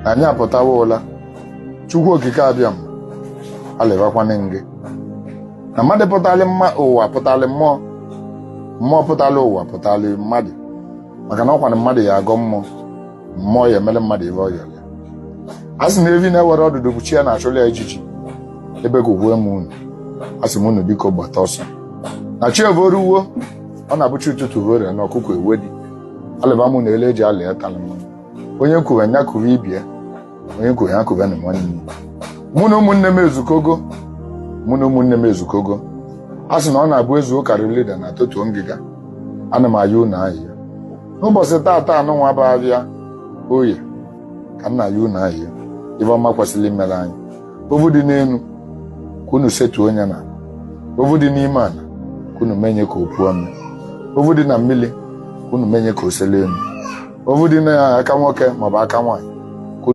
Anyị apụtawa ụla. Chukwu Okike Abịama alịbakwana gị na mmadụ pụtalị mma ụwa pụtalị mmụọ, mmụọ pụtalị ụwa pụtalị mmadụ, maka na ọkwa na mmadụ ya agọ mmụọ, mmụọ ya emere mmadụ ife ọyọrọ ya. A sị na evi na-ewere ọdụdụ bụ chi ya na-achụli ya ijiji. Ebe gwugwue m unu, a sị m unu biko gbata ọsọ na chi evoruwo. Ọ na-abụchi ụtụtụ vore na ọkụkọ ewedi. Alịba m na ele eji alị ya talị mmanụ. Onye kwuwe nya kuwe ibie, onye kwuwe ya kuwe na nwanne. Mụ na ụmụnne m ezukogo, mụ na ụmụnne m ezukogo. A sị na ọ na-abụ ezu ụkarị lida na totuo ngịga. Ana m ayọ unu ahịa n'ụbọchị taata anụnwa bụ abịa oye, ka nna ya unu ahịa ife ọma kwesịrị imere anyị. Ovu dị n'elu ka unu setuo onye na ovu dị n'ime ala, ka unu menye ka o puo ome. Ovu dị na mmiri, ka unu menye ka o sele elu. Ovu dị n'aka nwoke maọbụ aka nwaanyị.